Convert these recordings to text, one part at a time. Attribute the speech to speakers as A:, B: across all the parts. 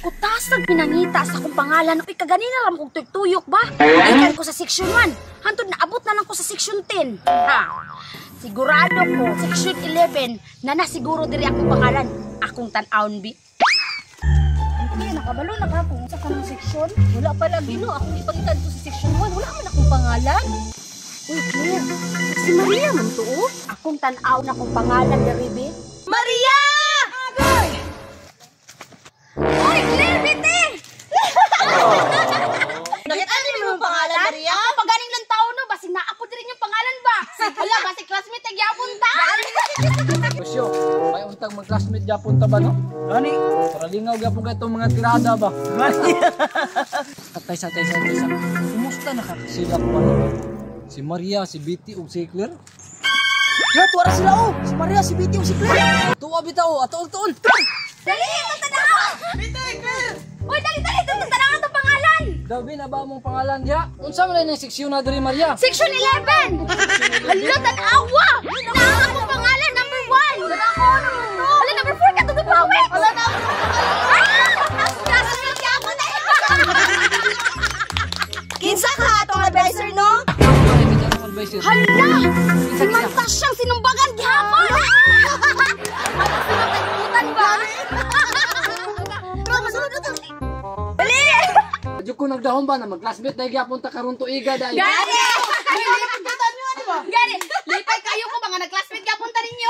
A: Kutasag pinangita sa akong pangalan. Uy, kaganina lang kong tuyok ba? Ikan ko sa section 1. Hantod naabot na lang ko sa section 10. Ha. Sigurado ko, section 11, na nasiguro diri akong pangalan. Akong tan-awon bi.
B: Hindi, nakabalo na ka kung sa kanang section. Wala pa lagi, no. Akong ipangitad ko sa section 1. Wala man akong pangalan. Uy, Claire. Si Maria man to, oh.
A: Akong tan-aw na akong pangalan diri bi.
B: Maria!
A: Agoy! Uy, Claire, biti!
B: Nakita niyo mo pangalan, Maria?
A: Ako pa ganing lang tao no, basig naa po diri yung pangalan ba? Hala, basig classmate gyapon ta.
C: Kusyo, may untag mag-classmate gyapon ta ba no?
D: Gani.
C: Para lingaw gyapon kay itong mga tirada ba? Atay sa tay sa tay sa. Kumusta na ka sila ko ano? Si Maria, si Betty ug si Claire?
D: Ya, tuwa ra sila oh. Si Maria, si Betty ug si Claire.
C: Tuwa bitaw, atuol tuol.
A: Dali, tanaw!
D: Betty, Claire.
A: Uy, dali dali, tanaw na itong pangalan.
C: Dabi na ba mong pangalan diha? Unsa man ang seksyon na diri Maria?
A: Section 11! Hala, tanawa! Naa akong pangalan, number 1! Hala, number 4 ka, tutupawit! Hala, na akong pangalan! Classmate gyapon na.
B: Kinsa ka atong advisor, no?
A: Hala! Si Ma'am Tasyang sinumbagan gihapon! Ano sinatagputan ba?
B: Pero masunod na to. Dali!
C: Adyo ko nagdahom ba na mag-classmate na gyapon ta karon tuiga dai.
A: Gani! Gani! Lipay kayo ko, mga nag-classmate gihapon ta ninyo!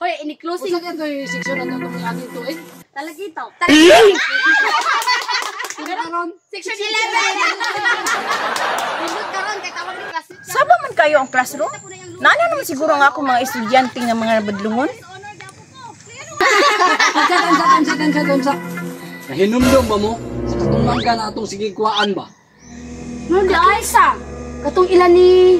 A: Hoy, ini-closing.
C: Unsa kay to'y seksyon na to itong niagi tuig?
A: Talagito. Talagito.
C: Karon
A: Section 11! Pindot karon kay tawag ni classmate.
E: Saba man kayo ang classroom? Nana naman siguro nga ako mga estudyante nga mga badlungon.
C: Unsa unsa unsa unsa unsa. Nahinumdum ba mo sa katong mangga na atong sige kuhaan ba?
A: No, di ay sa. Katong ilan ni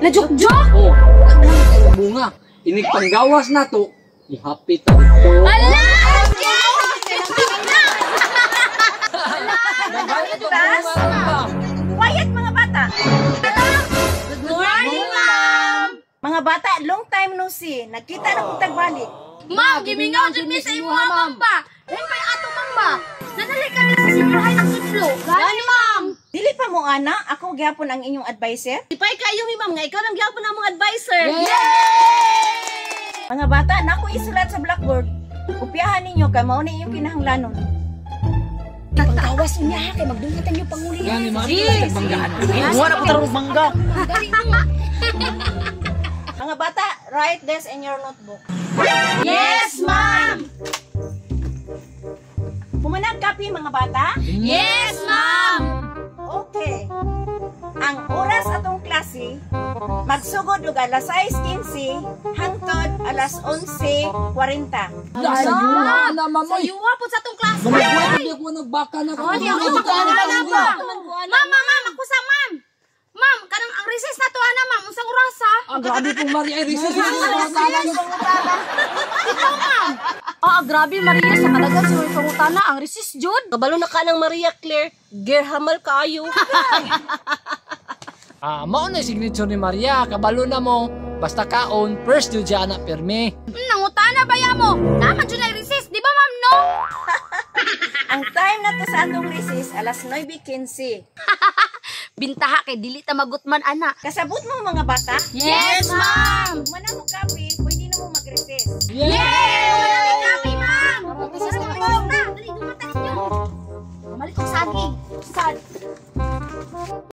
A: Najukjok!
C: Oh, daghan kayo bunga. Inig panggawas na to, muhapit ta dito.
A: Ala!
C: Daghan ito bunga ron ba?
E: Quiet mga bata!
A: Good morning, ma'am!
E: Mga bata, long time no see. Nagkita na kong tagbalik.
A: Ma'am, gimingaw jud mi sa imuha, ma'am ba? Dahil pa ato, ma'am ba? Nanali kami sa senior high ng sudlo. Gani, ma'am!
E: Dili pa mo ana, ako gyapon ang inyong advisor.
B: Ipay kayo mi, ma'am, nga ikaw lang gyapon among advisor.
E: Mga bata, nako isulat sa blackboard. Kopyahan ninyo kay mao na inyong kinahanglanon.
A: Tatawas niya ha, kay magdungatan yung pangulihan.
C: Gani ma'am, banggaan.
D: Kuha na po tarong mangga.
A: Gani mo.
E: Mga bata, write this in your notebook.
A: Yes, ma'am!
E: Humanag copy mga bata.
A: Yes, ma'am!
E: Okay. Ang oras atong klase magsugod og alas 6:15 hangtod alas 11:40.
C: Nasa yuwa na ma'am oy.
A: Sayuwa po sa atong klase.
C: Mamagwag di ako nagbaka na ko.
A: Di ako makakuha na ba? Ma'am, ma'am, ma'am, ako sa ma'am. Ma'am, kanang ang recess na to ana, ma'am, unsang oras ha?
C: Ah, grabe pong Maria ay recess.
A: Ikaw, ma'am. Ah, grabe Maria sa kadagan sa mga pangutana ang recess jud.
B: Kabalo na ka ng Maria Claire. Gerhamal kaayo.
C: Ah, mao na yung signature ni Maria. Kabalo na mo. Basta kaon, first jud siya anak pirmi.
A: Nangutana ba ya mo? Naman jud ay recess, di ba ma'am no?
E: Ang time na to sa atong recess alas 9:15.
A: Bintaha kay dili ta magutman ana.
E: Kasabot mo mga bata?
A: Yes, ma'am.
E: Kung mana mo copy, pwede na mo mag-recess.
C: Yeah!
A: Wala may copy, ma'am. Recess na, recess na. Dali, dumatan ninyo. Balik og saging. Sad.